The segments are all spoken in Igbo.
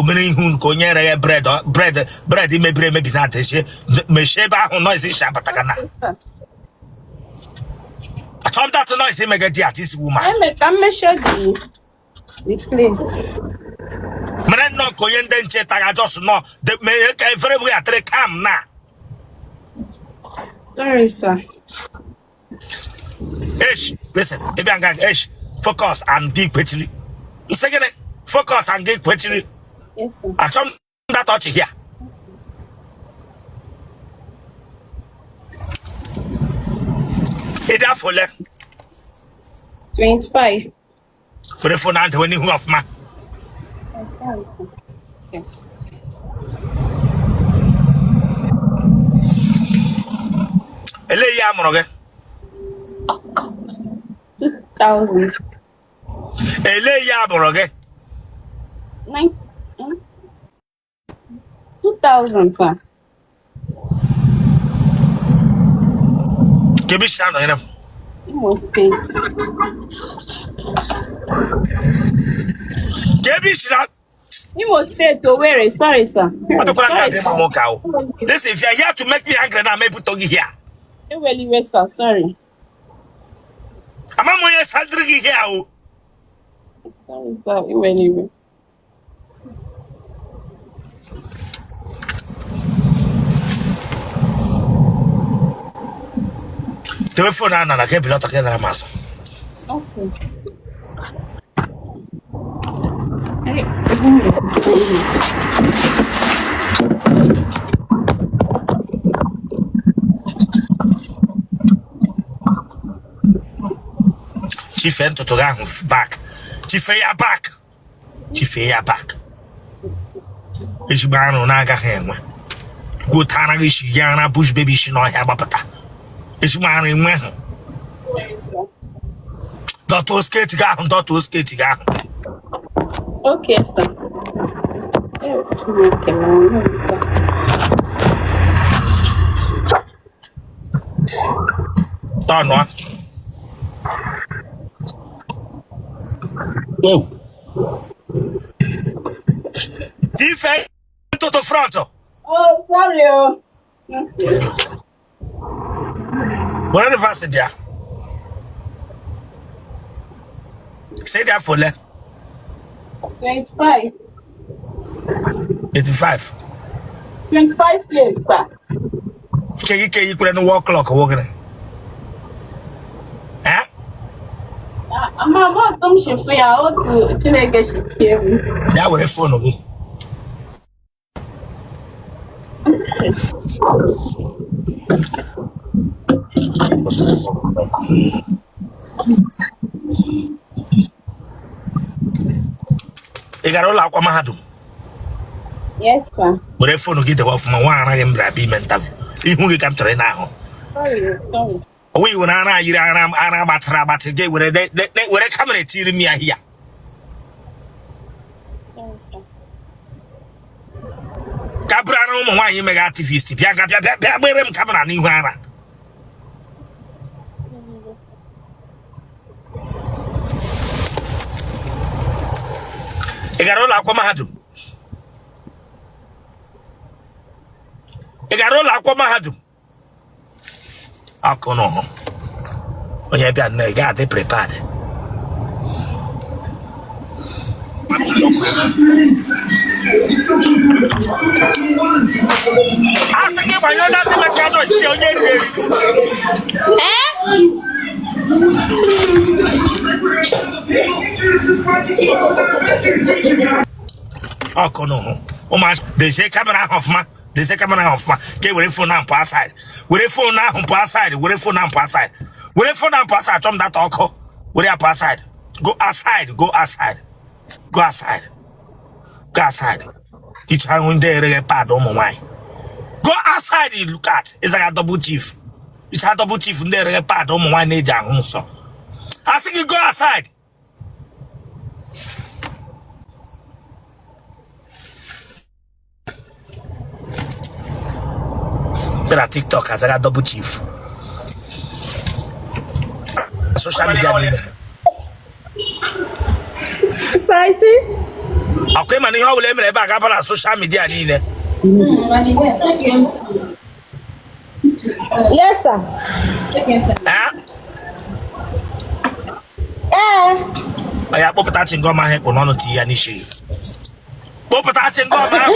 Mere ihu nke onye reghe bread bread bread mebiri emebi na-adịchi mechie ebe ahụ noise isi abataga na achọ m that noise imege di at this woman. Eme ka m mechie the place. Mere nnọọ ka onye ndị nche taga just nọ mere ka efere bụ ya tịrị kam na. Sorry, sir. Esh, listen, ebe nga esh, focus and gị kwechiri. M sị gịnị? Focus and gị kwechiri. Yes, sir. Achọ m that ọchị here. Ị dị afọ ole? 25. Were phone ahụ dewe n'ihu ọfụma. Elee ihe a mụrụ gị? 2000. Elee ihe a mụrụ gị? 2000, sir. Kee ebe i si anọnyere m? Imo State. Kee ebe i si na Imo State, Owerri. Sorry, sir. Ọ dịkwara nka Sorry, dị mma nwoke ahụ. Listen, if you are here to make me angry now, mepụta gị here. Ewela iwe, sir. Sorry. Ama m onye sendịrị gị here o. Sorry, sir. Ewela iwe. Dewe phone ahụ n'ala ka ebili ọtọ ka ị nara m azụ. Okay. Chifee ntutu gị ahụ back. Chifee ya back. Chifee ya back. Ezigbo arụ na-agaghị enwe gwota ara gị si ya ara bush baby si n'ọhịa gbapụta. Ezigbo arụ enwe hụ. Dọtuo skirt gị ahụ, dọtuo skirt gị ahụ. Okay, sir. Okay, no, sir. Tọnụọ. Chifee ntutu front. Oh, sorry, oh. Were reverse bịa. Sị ị dị afọ ole? 25. 85. 25 years, sir. Nke gị ka eyikwere na wall clock wụ gịnị? Eh? Ama m otu m si fụ ya, otu Chineke si kee m. Bịa were phone gị. Ị gara ụlọ akwụkwọ mahadum? Yes, sir. Were phone gị dewe ọfụma, nwa ara gị m bịara bịa ime interview. Ihu gị ka m chọrọ ị na-ahụ. Sorry, sorry. O nweghị were ara yiri ara ara gbatịrị agbatị gị were were camera etiri m ya here. Sorry, sir. Ka bụrụ ara ụmụ nwaanyị mega activist bịa ga bịa bịa bịa gbere m camera n'ihu ara. Ị gara ụlọ akwụkwọ mahadum? Ị gara ụlọ akwụkwọ mahadum? Akụ na ọhụ onye bịa nne ga-adị prepared. A sị gị gbanyụọ that maka noise onye riri eri. Eh? Ọkụ n'ụhụ ụmụazị dezie camera ahụ ọfụma, dezie camera ahụ ọfụma ka e were phone ahụ pụọ aside, were phone ahụ pụọ aside, were phone ahụ pụọ aside, were phone ahụ pụọ aside. Achọ m data ọkụ, were ya pụọ aside. Go aside, go aside, go aside, go aside. Iche ahụ ndị ereghe pad ụmụ nwaanyị. Go aside, look at ịzaga double chief. Icha double chief ndị ereghe pad ụmụ nwaanyị na-eji ahụ nsọ. A sị gị go aside. Bịa na TikTok azaga double chief. Social media niile. Saisi. Ọkwa ị ma na ihe ọ bụla e mere ebe a ga-aba na social media niile. Yes, sir. Ee? Ee. Ọ ya kpọpụta chewing gum ahụ ị kpụ n'ọnụ tinye ya n'isi gị. Kpọpụta chewing gum ahụ.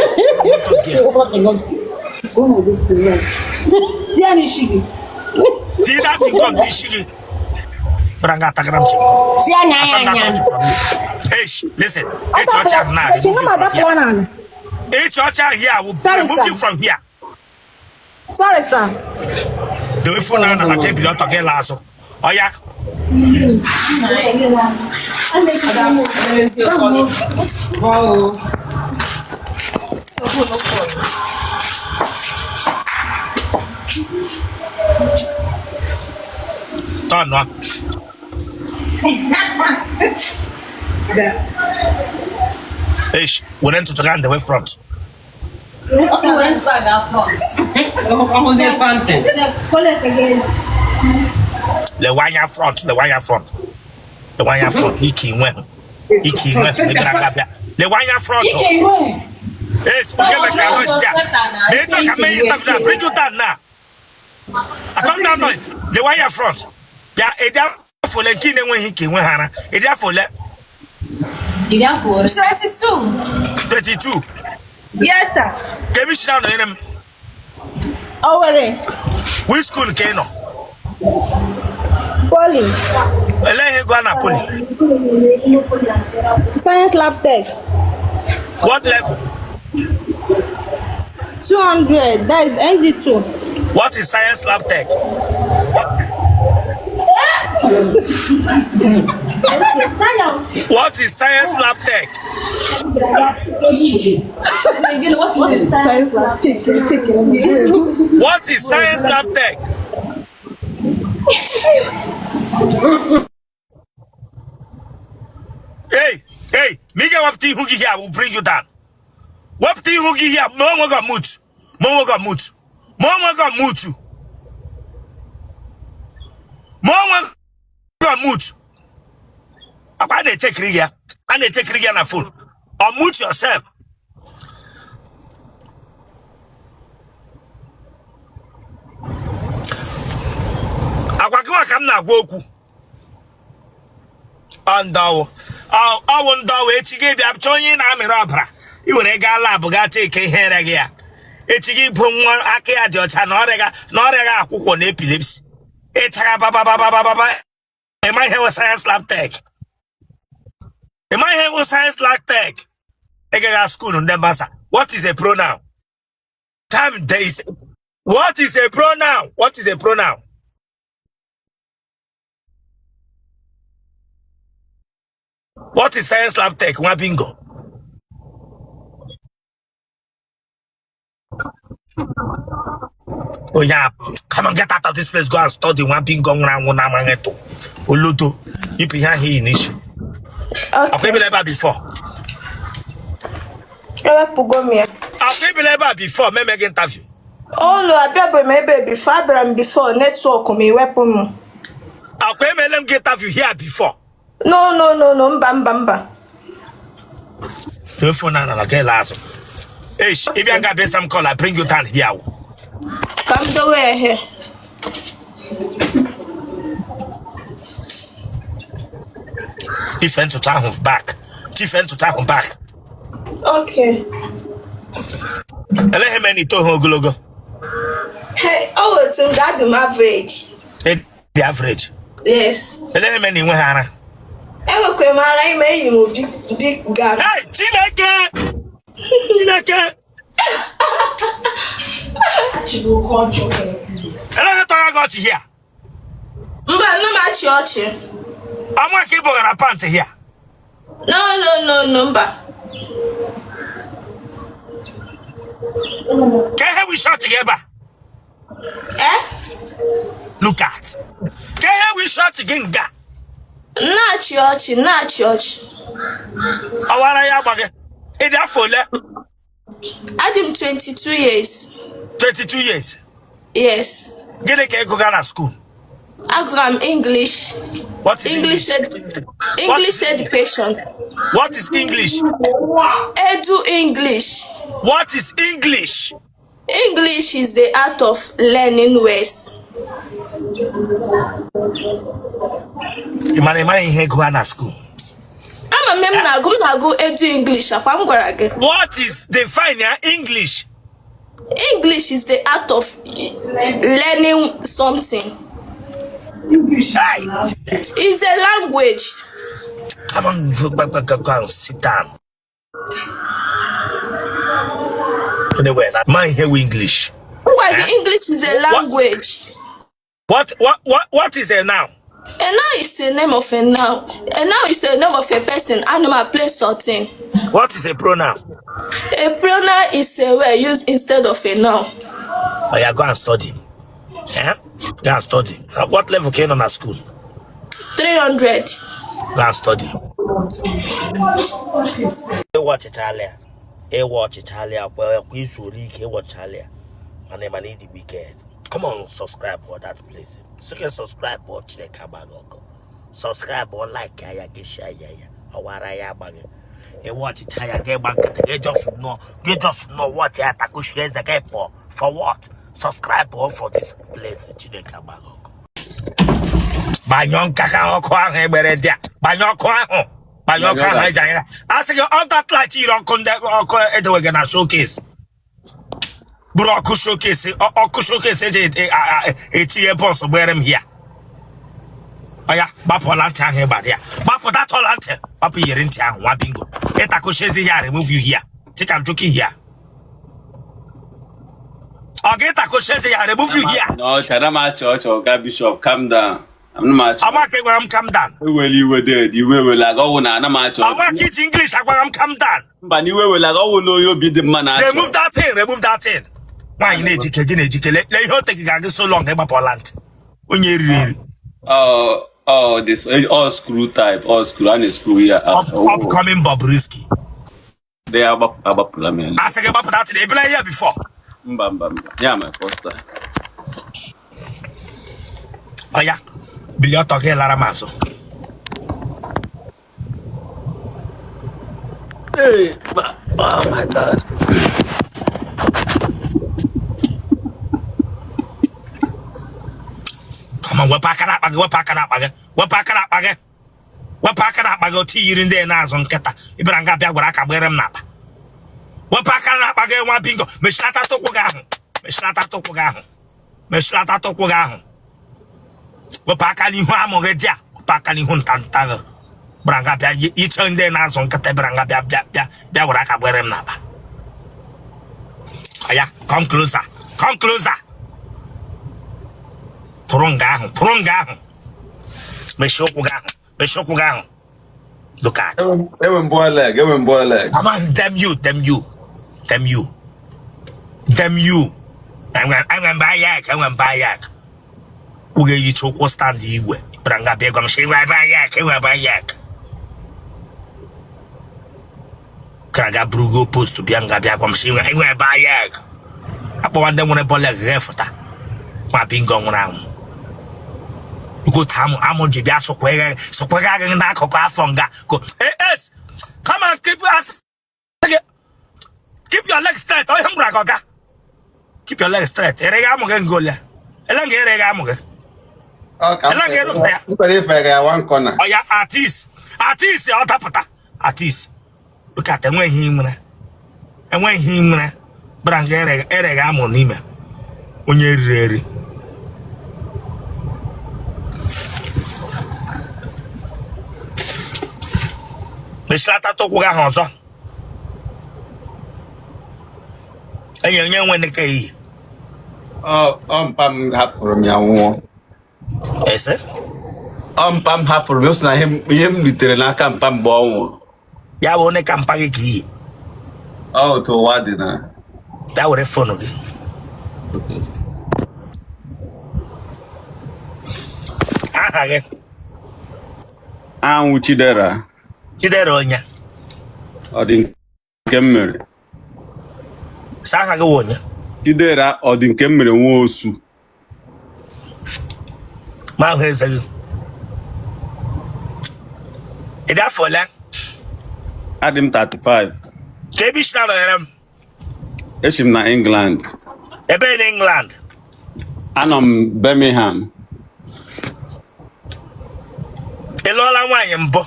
Tinye n'isi gị. Tinye that chewing gum n'isi gị. Bara nga atagara m chewing gum. Si anya anya anya. Hey, listen. Ịchị ọchị ahụ na remove you from here. Ịchị ọchị ahụ here will remove you from here. Sorry, sir. Dewe phone ahụ na tebụl ọtọ gị laa azụ. Ọya. Tọnụ. Eish, were ntutu gaa ndewe front. Ọ sị were ntutu a gaa front. Ọhụzie fountain. Lewe anya front, lewe anya front. Lewe anya front, ike inwe. Ike inwe, ebere aka bịa. Lewe anya front. Ike iwe. Eish, onye mekara noise ya. Ma ị chọọ ka mee interview na bring you down now. Achọ that noise. Lewe anya front. Bịa, ịdị afọ ole nke ị na-enweghị ike inwe ha ara. Ịdị afọ ole? Iri afọ ole? 22. 22. Yes, sir. Ka ebe isi na-anọnyere m. Owerri. Which school ka ị nọ? Poly. Elee ihe gụa na poly? Science Lab Tech. What level? 200. That is ND2. What is science lab tech? What is science lab tech? Science Lab Tech. What is science lab tech? Hey, hey, ma ị ga-ewepụta ihu gị here, I will bring you down. Wepụta ihu gị here, ma onwe gị mute. Ma onwe gị mute. Ma onwe gị mute. Ma onwe gị mute. Akwa a na-echekiri gị ya. A na-echekiri gị ya na phone. Unmute yourself. Akwa gị nwa ka m na-agwa okwu. Ọ ndọwụ. Ọwụ ndọwụ echi gị bịa chọọ onye ị na-amịrị ọbara i were gaa lab gaa cheke ihe ere gị ya echi gị bụ nwa aka ya dị ọcha na ọrịa na ọrịa gị akwụkwọ na epilepsy ịchagha babababababa. Ịma ihe wụ science lab tech? Ịma ihe wụ science lab tech? Ị gaghị school ndị mbasa. What is a pronoun? Time there is. What is a pronoun? What is a pronoun? What is science lab tech? Nwa bingo. Onye a, come on, get out of this place, go and study. Nwa bingo nwụrụ anwụ na-amaghị tụ olodo yipụ ihe ahụ iyi n'isi. Akwa ebela ebe a before? Ewepụgo m ya. Akwa ebela ebe a before meme gị interview? Olu, abịabeghị m ebe before. Abịara m before, network m ewepụ m. Akwa emele m gị interview here before? No, no, no, no, mba, mba, mba. Efu na na gị la azụ. Eish, ị bịa nga bịa m call, I bring you down here. Ka m dowe ya here. Ife ntutu ahụ back. Chife ntutu ahụ back. Okay. Ele ihe mere na itoghị ogologo? Hey, ọ wụ otu m ga-adị m average. Dị average? Yes. Ele ihe mere na ị nweghị ara? Enwekwara m ara ime eyi m big big gown. Hey, Chineke! Chineke! Ele ihe tọrọ gị ọchị here? Mba, nne m achị ọchị. Ọma ka ị bụghara pant here? No, no, no, no, mba. Ka ihe wụ isi ọchị gị ebe a? Eh? Look at. Ka ihe wụ isi ọchị gị nga? Na-achị ọchị, na-achị ọchị. Ọwara ya agba gị. Ị dị afọ ole? Adị m 22 years. 22 years? Yes. Gịnị ka ị gụga na school? Agụra m English. What is English English? English education. What is English? Edu English. What is English? English is the art of learning words. Ị mara ị mara ihe gụa na school? Ama m m na-agụ m na-agụ edu English akwa m gwara gị. What is define ya English? English is the art of learning something. Hey, It's a language. come on, go, go, go, go and sit down. Anyway, na ma ihe wu English. M gwara gị English is a language. What is a noun? A noun is a name of a noun. A noun is a name of a person, animal, place, or thing. What is a pronoun? A pronoun is a word used instead of a noun. Oh, yeah, go and study. Eh? Go and study. At what level can you na school? 300. Go and study. Ịwọchichala ya. Ịwọchichala ya kwa kwa izu ole ike ịwọchichala ya. Mana ịma na ịdị wicked. Come on, subscribe for that place. Sị subscribe ọ Chineke agbaghị ọkụ. Subscribe ọ like ya gị share ya ya. Ọwara ya agbaghị. Ịwọchicha ya gị gba nkịtị gị just nọ gị just nọ watch ya takushie eze gị pụọ. For what? Subscribe ọ for this place. Chineke agbaghị ọkụ. Gbanyụọ nkaka ọkụ ahụ egbere dị a. Gbanyụọ ọkụ ahụ. Gbanyụọ ọkụ ahụ eji anya. A sị gị off that light yiri ọkụ ndị ọkụ edewe gị na showcase. Bụrụ ọkụ showcase ọkụ showcase eji etinye bọnsụ gbere m hia. Ọya gbapụ ọla ntị ahụ ịgba dị ya. Gbapụ that ọla ntị. Gbapụ iyeri ntị ahụ nwa bingo. Ịtakụchiezi here, remove you here. Think I'm joking here. Ọ ga ịtakụchiezi ya, remove you here. No, ana m achị ọchị ọga Bishop, calm down. Ana m achị. Ọma ka ị gwara m calm down. Ewela iwe dead, iwe ewela gị ọwụ na ana m achị Ọma ọchị. ka iji English agwara m calm down. Mba na iwe ewela gị ọwụ na onye obi dị mma na achị. Remove that thing, remove that thing. Nwaanyị na-ejike gị na-ejike lee lee ihe o tegiga gị so long ịgbapụ ọla ntị. Onye eriri eri. Oh, oh, this all screw type, all screw, a na-screw ya. Upcoming Bobrisky. They agbapụla m ya. Asị gị gbapụ that thing, ebela ihe before. Mba mba mba. Ya my first time. Ọya, bilie ọtọ gị lara m azụ. Hey, oh my God. Come on, wepụ aka n'akpa gị, wepụ aka n'akpa gị, wepụ aka n'akpa gị. Wepụ aka n'akpa gị otu yiri ndị na-azụ nkịta. Ịbịara nga bịa gwara aka gbere m n'akpa. Wepụ aka n'akpa gị nwa bingo. Mechilata ụkwụ gị ahụ. Mechilata ụkwụ gị ahụ. Mechilata ụkwụ gị ahụ. Wepụ aka n'ihu amụ gị dị a. Wepụ aka n'ihu ntanta gị. Bịara nga bịa iche ndị na-azụ nkịta bịara nga bịa bịa bịa bịa gwara aka gbere m n'akpa. Ọya, come closer. Come closer. Pụrụ nga ahụ, pụrụ nga ahụ. Mechie ụkwụ gị ahụ. Mechie ụkwụ gị ahụ. Look at. Enwe m boy leg, enwe m boy leg. Come on, damn you, damn you, damn you, damn you. Enwe mba yak, enwe mba yak. Ụga eyicha ụkwụ stand igwe. Bịara nga bịa gwa m sị, enwe mba yak, enwe mba yak. Kara ga burugo post bịa nga bịa gwa m sị, enwe mba yak. Akpọwa ndị nwere bọọlụ ghe fụta. Nwa bingo nwụrụ anwụ. Ugote amụ amụ ji bịa sụkwegha sụkwegha gị n'akụkụ afọ nga. Ko, eh, eh, come on, keep us. Keep your legs straight. Oh, ihe m gwara gị ọga. Keep your legs straight. Ereghe amụ gị ngole. Ele nga ereghe amụ gị. Ọ ka m Ele nga erupụta ya. m kwere ife ya one corner. Ọ ya artist. Artist ọ dapụta. Artist. Look at enweghị ihe nwere. Enweghị ihe nwere. Bịara nga ereghe ereghe amụ n'ime. Onye eriri eri. Mechilata ụkwụ gị ahụ ọzọ. Enyi onye nwe nke iyi. Ọ mpa m hapụrụ m ya nwụọ. Ese? Ọ mpa m hapụrụ m, o so na ihe m ritere n'aka mpa mgbe ọ nwụrụ. Ya bụ onye ka mpa gị ka iyi. Ọ otu ụwa dị na. Ya were phone gị. Aha gị. Anwụ Chidera. Chidera onye. Ọ dị nke m mere. Sa aha gị wụ onye. Chidera ọ dị nke m mere nwa osu. Ma ahụ eze gị. Ị dị afọ ole? Adị m 35. Ka ebe i si na-anọnyere m? Esi m na England. Ebe na England? Anọ m Birmingham. Ị lụọla nwaanyị mbụ?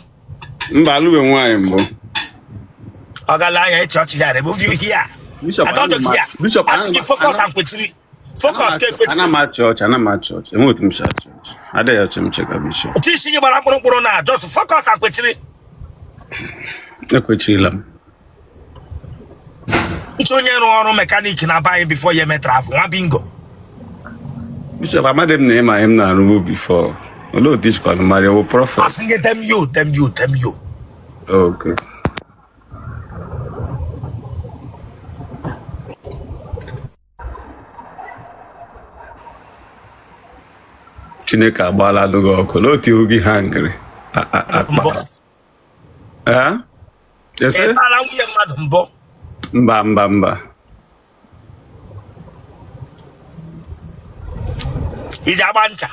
Mba, alụbe nwaanyị mbụ. Ọ gala anya ịchị ọchị ya remove you here. Bishop, I don't ana m joke here. Bishop, Asị gị focus and kwechiri. Focus ka ekwechiri. Ana m achị ọchị, ana m achị ọchị. Enweghị otu m si achị ọchị. Adịghị ọchị m cheka Bishop. Otu isi gị gbara mkpụrụ mkpụrụ na just focus and kwechiri. Ekwechirila m. Nche onye rụọ ọrụ mechanic na be anyị before ya eme travel nwa bingo. Bishop, amadị m na ị ma ihe m na-arụbu before. Olee otu i sikwanụ mara wụ prophet? Asị gị damn you, damn you, damn you. Okay. Chineke agbaala gị ọkụ. Olee otu ihu gị ha ngịrị? Mbụ. Ị Ị tala nwunye mmadụ mbụ? Mba, mba, mba. I ji agba ncha?